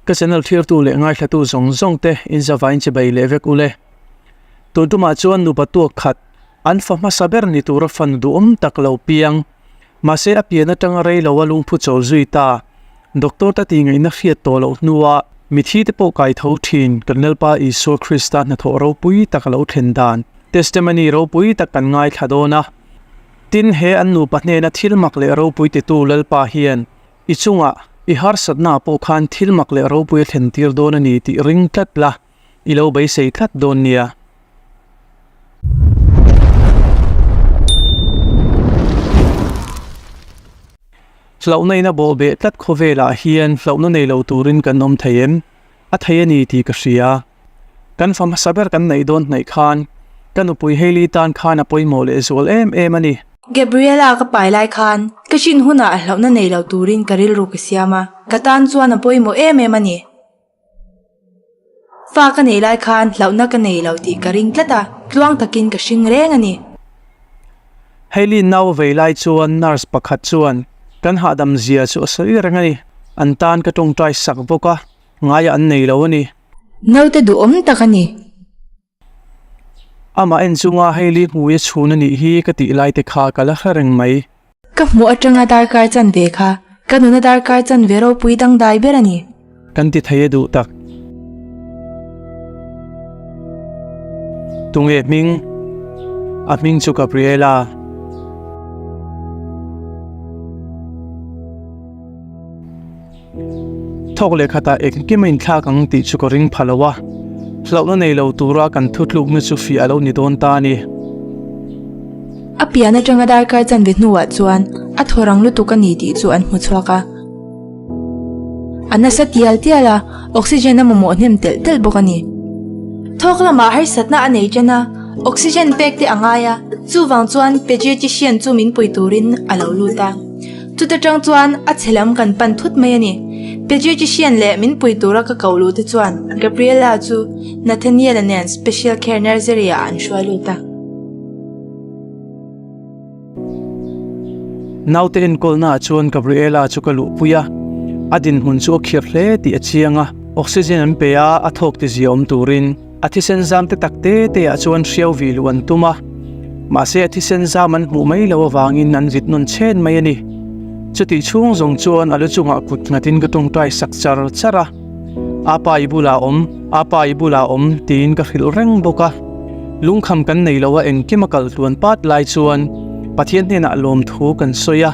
Ka channel thirtu leh ngaithlatu zawng zawng te in zavain chibai leh vek ule. Tun tumah chuan nupa tuak khat an fa hmasa ber ni tura fanu duhawm tak lo piang. Mahse a pian atanga rei lo a lungphu chawl zui ta. Doctor ta tih ngaihna hriat tawh loh hnua mithi te pawh kai tho thin kan Lalpa Isua Krista hnathawh ropui tak a lo thlen dan testimony ropui tak kan ngaithla dawn a. Tin he an nupa hnena thil mak leh ropui titu Lalpa hian I chungah i harsatnaah pawh khan thil mak leh ropui a thlen tir dawn a ni tih ring tlat la, i lo beisei tlat dawn nia. Hlauhna in a bawh beh tlat khawvelah hian hlauhna nei lo turin kan awm thei em? A thei a ni tih ka hria. Kan fa hmasa ber kan neih dawn hnaih khan ka nupui Hailey tan khan a pawimawh leh zual em em a ni. Gabriela ka pai lai khan ka hrin hunah a hlauhna nei lo turin ka rilru ka siam a, ka tan chuan a pawimawh em em a ni. Fa ka nei lai khan hlauhna ka nei lo tih ka ring tlat a, tluang takin ka hring reng a ni. Hailey nau a vei lai chuan nurse pakhat chuan kan hahdam zia chu a sawi reng a ni. An tan ka tawngtai sak bawk a, ngaiah an nei lo a ni. Naute duhawm tak a ni. Amah en chunga Hailey hmui a chhun a nih hi ka tih lai te kha ka la hre reng mai. Ka hmuh atanga darkar chanve kha ka nuna darkar chanve ropui dangdai ber a ni. Kan ti thei e duh tak. Tunge hming? A hming chu Gabriela. Thawk leh khatah engkim a inthlak ang tih chu ka ring pha lo a, hlauhna nei lo tura kan thutlukna chu fiah a lo ni dawn ta a ni. A pian atanga darkar chanve hnuah chuan a thaw rang lutuk a ni tih chu an hmu chhuak a. A nasa tial tial a, oxygen a mamawh hnem telh telh bawk a ni. Thawk lamah harsatna a nei ṭan a, oxygen pek te a ngai a, chuvang chuan pediatrician chu min pui turin a lo lut a. Chuta tang chuan a chhe lam kan pan thut mai a ni. Pediatrician leh min pui tura ka ko lut te chuan Gabriela chu Nathaniel-a nen Special Care Nursery ah an hruai lut a. Naute enkawlnaah chuan Gabriela chu ka luhpui a, a dinhmun chu a khirh hle tih a chiang a, oxygen an pe a, a thawk ti zia awm turin a thisen zam te tak te te ah chuan hriau vih luh an tum a, mahse a thisen zam an hmuh mai loh avangin an vit nawn chhen mai a ni. Chutih chhung zawng chuan a lu chungah kut nghatin ka tawngtai sak char char a, Apa i bulah awm, Apa i bulah awm tiin ka hrilh reng bawk a. Lungkham kan nei lo a engkim a kal tluan pat lai chuan Pathian hnenah lawmthu kan sawi a,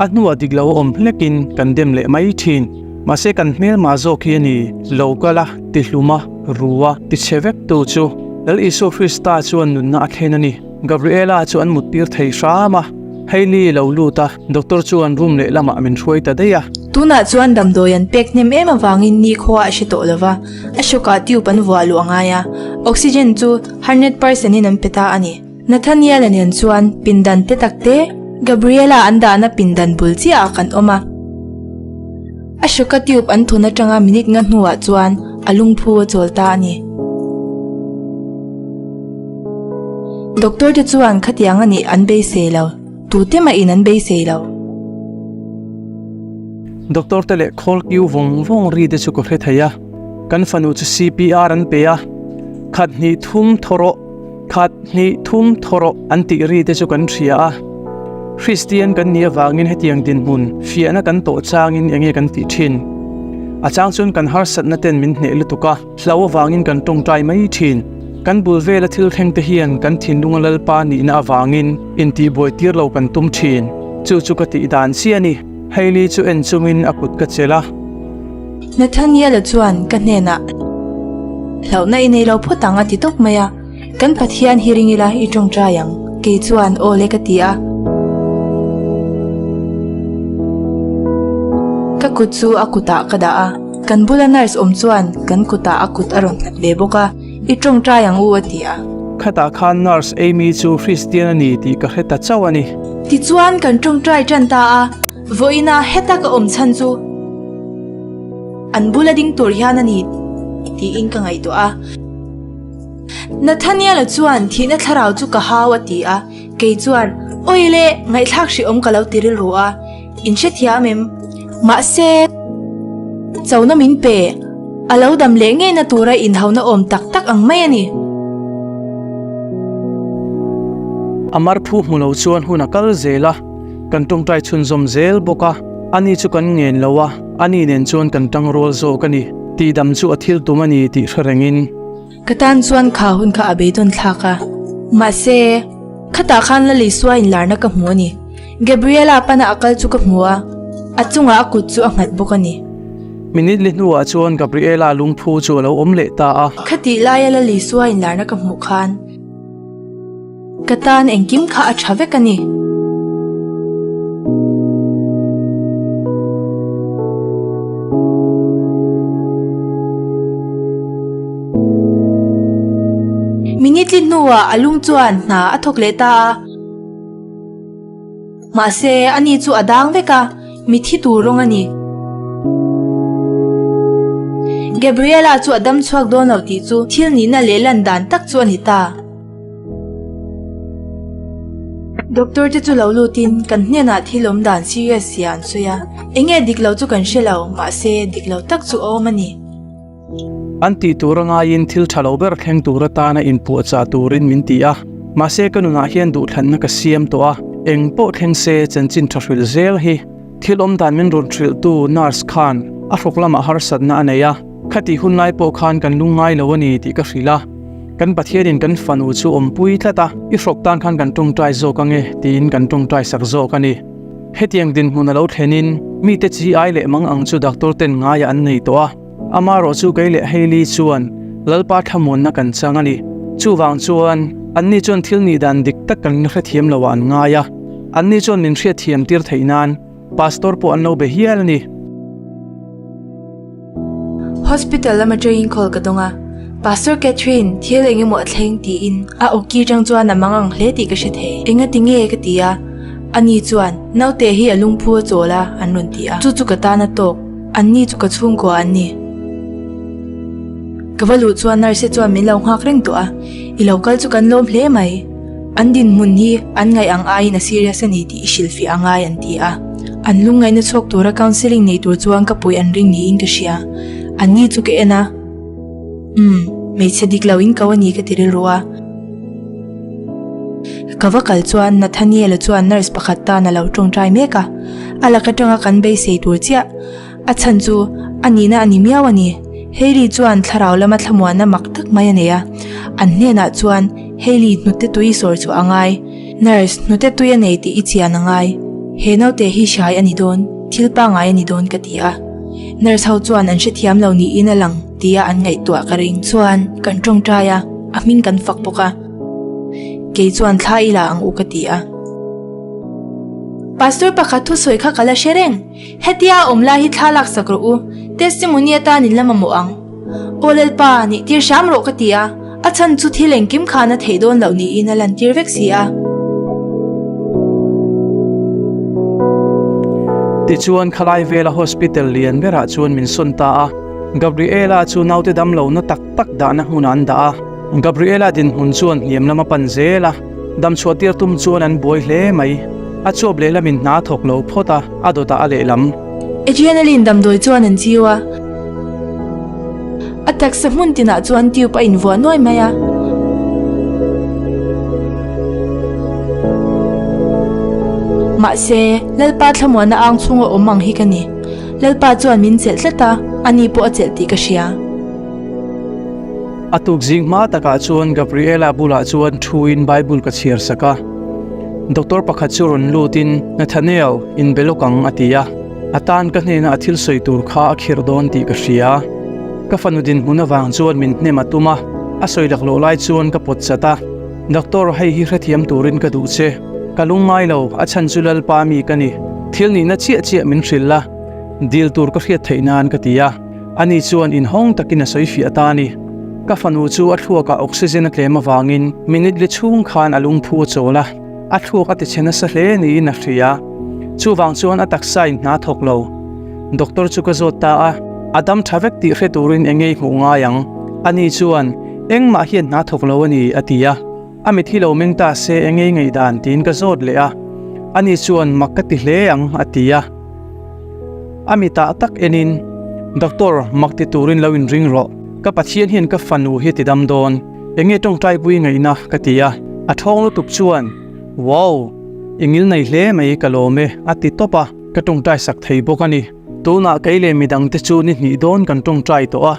a hnuah dik lo a awm hlekin kan dem leh mai thin. Mahse kan hmelmah zawk hi a ni, lo kal a, ti hlum a, ru a, ti chhe vek tu chu Lal Isua Krista chuan nunna a thlen a ni. Gabriela chu an muttir thei hram a, Hailey lo lut a, doctor chuan room lehlamah min hruai ta daih a. Tunah chuan damdawi an pek hnem em avangin nikhua a hre tawh lo va, a hrawkah tube an vuah luh a ngai a, oxygen chu 100% in an pe ta a ni. Nathaniel-a nen chuan pindan te tak te, Gabriela an dahna pindan bul chiahah kan awm a. A hrawka tube an thun atanga minute nga hnuah chuan a lungphu a chawl ta a ni. Doctor te chuan khatiang a nih an beisei lo, tute mahin an beisei lo. Doctor te leh khawl kiu vawng vawng ri te chu ka hre thei a, kan fanu chu CPR an pe a, khat hnih thum thaw rawh, khat hnih thum thaw rawh an tih ri te chu kan hria a. Kristian kan nih avangin hetiang dinhmun fiahna kan tawh changin enge kan tih thin? A chang chuan kan harsatna ten min hneh lutuk a, hlau avangin kan tawngtai mai thin. Kan bul vela thil thleng te hian kan thinlunga Lalpa nihna avangin intihbuai tir lo kan tum thin. Chu chu ka tih dan chiah a ni. Hailey chu en chungin a kut ka chelh a. Nathaniel-a chuan ka hnenah, Hlauhna i nei lo phawt ang a ti tawp mai a. Kan Pathian hi ring ila i tawngtai ang, kei chuan aw le ka ti a. Ka kut chu a kutah ka dah a, kan bula nurse awm chuan kan kutah a kut a rawn nghat ve bawk a, i tawngtai ang u a ti a. Khatah khan nurse Amy chu Christian a ni tih ka hre ta chauh a ni. Tichuan kan tawngtai tan ta a, vawiina heta ka awm chhan chu an bula ding tur hian a ni tiin ka ngaihtuah a. Nathaniel-a chuan thihna thlarau chu ka hau a ti a, kei chuan, Awi le, ngaihthlak hrehawm ka lo ti rilru a, in hrethiam em? Mahse, chona min pe. A lo dam leh ngeina tura inhauna awm tak tak ang mai a ni. A marphu hmu lo chuan hun a kal zel a, kan tawngtai chhunzawm zel bawk a, ani chu kan ngen lo a, ani nen chuan kan tangrual zawk a ni. Tihdam chu a thil tum a ni tih hre rengin. Ka tan chuan kha hun kha a beidawn thlak a, mahse, khatah khan la Lisua inlarna ka hmu a ni. Gabriela pana a kal chu ka hmu a, a chungah a kut chu a nghat bawk a ni. Minute li hnuah chuan Gabriela lungphu chu a lo awm leh ta a. Khatih laia la Lisua inlarna ka hmuh khan ka tan engkim kha a tha vek a ni. Minute li hnuah a lung chuan hna a thawk leh ta a. Mahse, ani chu a dang vek a, mithi tur rawng a ni. Gabriela chu a dam chhuak dawn lo tih chu thil nihna leh lan dan tak chu a ni ta. Doctor te chu lo lutin kan hnenah thil awm dan serious zia an sawi a, enge dik lo chu kan hre lo, mahse dik lo tak chu a awm a ni. An tih tur a ngaiin thil tha lo ber thleng tur atana inpuahchah turin min ti a, mahse ka nunah hian duhthlanna ka siam tawh a, eng pawh thleng se chanchin tha hrilh zel hi. Thil awm dan min rawn hrilhtu nurse khan a hruk lamah harsatna a nei a, khatih hun lai pawh khan kan lungngai lo a ni tih ka hrilh a, kan Pathianin kan fanu chu awmpui tlat a, i hruk tan khan kan tawngtai zawk ange tiin kan tawngtai sak zawk a ni. Hetiang dinhmun a lo thlenin mite chi ai leh mang ang chu doctor ten ngaiah an nei tawh a, amarawh chu kei leh Hailey chuan Lalpa thlamuanna kan chang a ni. Chuvang chuan anni chuan thil nih dan dik tak kan hrethiam lo ah an ngai a, anni chuan min hriatthiam tir theih nan pastor pawh an lo be hial a ni. Hospital lama training call ka dawng a, Pastor Catherine, thil eng emaw a thleng tiin a awki tang chuan a mang ang hle tih ka hre thei. Enga ti nge ka ti a, ani chuan naute hi a lungphu a chawl a an rawn ti a, chu chu ka tan a tawk, anni chu ka chhungkua an ni. Ka va luh chuan nurse chuan min lo nghak reng tawh a, i lo kal chu kan lawm hle mai. An dinhmun hi an ngaih ang aiin a serious a ni tih i hrilhfiah a ngai an ti a. An lungngaihna chhuak tura counselling nei tur chuan ka puih an ring niin ka hria. Anni chu ka en a, Umm, hmeichhe dik lo in ko a ni ka ti rilru a. Ka va kal chuan Nathaniel-a chuan nurse pakhat tan a lo tawngtai mek a, a lak atanga kan beisei tur chiah. A chhan chu a nihna a ni miau a ni. Hailey chuan thlarau lama thlamuanna mak tak mai a nei a, an hnenah chuan Hailey hnute tui sawr chhuah a ngai. Nurse, hnute tui a nei tih i chian a ngai. He naute hi hrai a ni dawn, thil pangngai a ni dawn ka ti a. Nurse ho chuan an hrethiam lo niin a lang tia an ngaihtuah ka ring. Chuan, kan tawngtai a, a hming kan fak bawk a. Kei chuan thla i la ang u ka ti a. Pastor pakhat thusawi kha ka la hre reng. Hetia a awm lai hi thla laksak rawh u, testimony atan in la mamawh ang. Aw Lalpa, nih tir hram rawh ka ti a, a chhan chu thil engkim khan a theih dawn loh niin a lantir vek si a. Tichuan khalai vela hospital lian berah chuan min sawn ta a, Gabriela chu naute damlohna tak tak dahna hmunah an dah a. Gabriela dinhmun chuan hniam lam a pan zel a, damchhuah tir tum chuan an buai hle mai. A chuap lehlamin hna a thawk lo phawt a, a dawtah a lehlam. Adrenaline damdawi chuan an chiu a, a taksa hmun tinah chuan tube a invuah nuai mai a. Mahse, Lalpa thlamuanna ang chhunga awm ang hi ka ni. Lalpa chuan min chelh tlat a, ani pawh a chelh tih ka hria. A tuk zing hma takah chuan Gabriela bulah chuan thuin Bible ka chhiar sak a. Doctor pakhat chu rawn lutin, Nathaniel, inbe lawk ang, a ti a. A tan ka hnena a thil sawi tur kha a khirh dawn tih ka hria. Ka fanu dinhmun avang chuan min hnem a tum a, a sawi laklawh lai chuan ka pawt chat a. Doctor, hei hi hrethiam turin ka duh che. Ka lungngai lo, a chhan chu Lalpa mi ka ni. Thil nihna chiah chiah min hrilh la, dil tur ka hriat theih nan ka ti a. Ani chuan inhawng takin a sawi fiah ta a ni. Ka fanu chu a thluakah oxygen a tlem avangin minute li chhung khan a lungphu a chawl a, a thluak a tichhe nasa hle niin a hria. Chuvang chuan a taksa in hna thawk lo. Doctor chu ka zawt ta a, a dam tha vek tih hre turin eng nge i hmuh ngai ang? Ani chuan, Engmah hian hna thawk lo a ni, a ti a. A mit hi lo meng ta se eng nge i ngaihdan tiin ka zawt leh a. Ani chuan, Mak ka ti hle ang, a ti a. A mitah tak enin, Doctor, mak ti turin lo inring rawh. Ka Pathian hian ka fanu hi a ti dam dawn. Enge tawngtaipui ngaihna ka ti a. A thawng lutuk chuan, Wow! I ngil nei hle mai ka lawm e, a ti tawp a. Ka tawngtai sak thei bawk a ni. Tunah kei leh midangte chu ni hnih dawn kan tawngtai tawh a.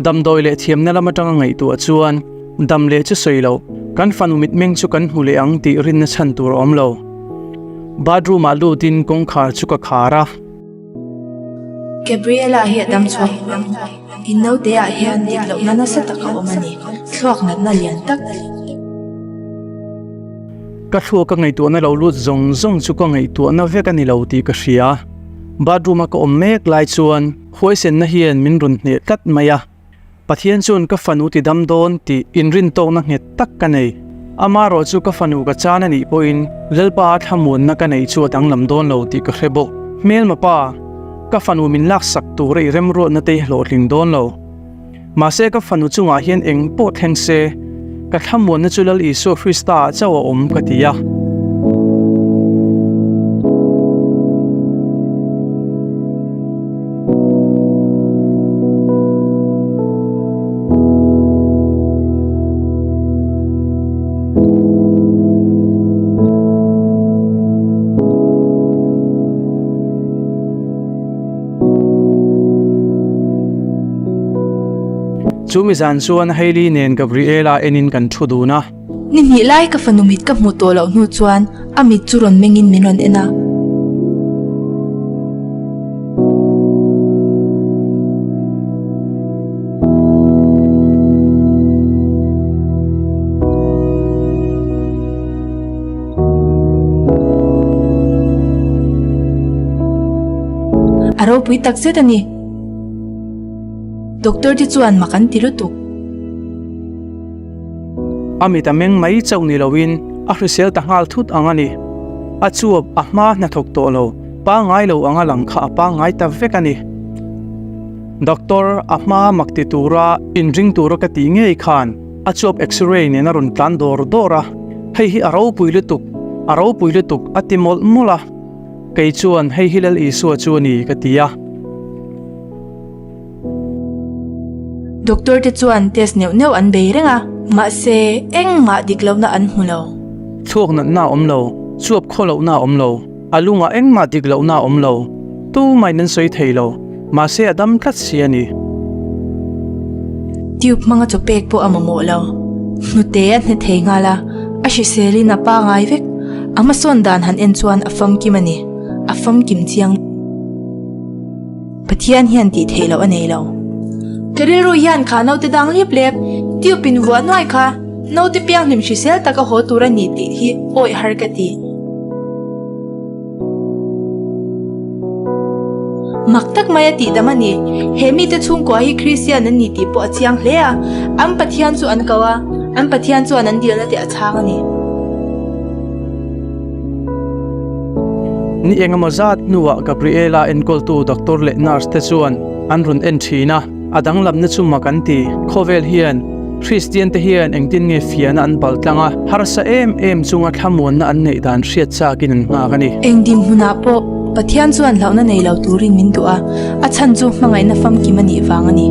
Damdawi leh thiamna lam atanga ngaihtuah chuan dam leh chu sawi loh, kan fanu mitmeng chu kan hmu leh ang tih rinna chhan tur a awm lo. Bathroom ah lutin kawngkhar chu ka khar a. Gabriela hi a dam chhuak ang. In naute ah hian dik lohna nasa tak a awm a ni, thluak natna lian tak. Ka thluak ka ngaihtuahna lo lut zawng zawng chu ka ngaihtuahna vek a ni lo tih ka hria. Bathroom a ka awm mek lai chuan Huaisenna hian min rawn hneh tlat mai a, Pathian chuan ka fanu ti dam dawn tih inrintawkna nghet tak ka nei. Amaherawh chu ka fanu ka chan a nih pawhin Lalpa a thlamuanna ka neih chu a danglam dawn lo tih ka hre bawk. Hmelma pa, ka fanu min laksak tura i remruatna te i hlawhtling dawn lo. Mahse ka fanu chungah hian eng pawh thleng se, ka thlamuanna chu Lal Isua Krista ah chauh a awm ka ti a. Chu mi zan chuan Hailey nen Gabriela enin kan thu dun a. Ni hnih lai ka fanu mit ka hmuh tawh loh hnu chuan a mit chu rawn mengin min rawn en a. A ropui tak zet a ni. Doctor te chuan mak an ti lutuk. A mit a meng mai chauh ni loin a hrisel ta nghal thut ang a ni. A chuap a hma hnathawk tawh lo, pangngai lo anga lang kha a pangngai ta vek a ni. Doctor, a hma mak ti tura inring tura ka tih ngei khan a chuap x-ray nen a rawn tlan dawr dawr a, hei hi a ropui lutuk, a ropui lutuk a ti mawlh mawlh a. Kei chuan hei hi Lal Isua chu a ni ka ti a. Doctor te chuan test neuh neuh an bei reng a, mahse engmah dik lohna an hmu lo. Thluak natna a awm lo, chuap khaw lohna a awm lo, a lungah engmah dik lohna a awm lo, tumahin an sawi thei lo, mahse a dam tlat si a ni. Tube hmanga chaw pek pawh a mamawh lo, hnute a hne thei nghal a, a hriselin a pangai vek, a hmasawn dan han en chuan a famkim a ni, a famkim chiang. Pathian hian tih theih loh a nei lo. Ka rilru hian kha naute dang lep lep, tube in vuah nuai kha, naute pianghlim hrisel taka haw tur a ni tih hi awih har ka ti. Mak tak mai a tih dam a ni. He mite chhungkua hi Kristian an ni tih pawh a chiang hle a, an Pathian chu an ko a, an Pathian chuan an dilna te a chhang a ni. Ni engemaw zat hnuah Gabriela enkawltu doctor leh nurse te chuan an rawn en thin a, a danglamna chu mak an ti. Khawvel hian Kristian te hian engtin nge fiahna an pal tlang a, harsa em em chunga thlamuanna an neih dan hriat chakin an nghak a ni. Eng dinhmunah pawh Pathian chuan hlauhna nei lo turin min duh a, a chhan chu hmangaihna famkim a nih vang a ni.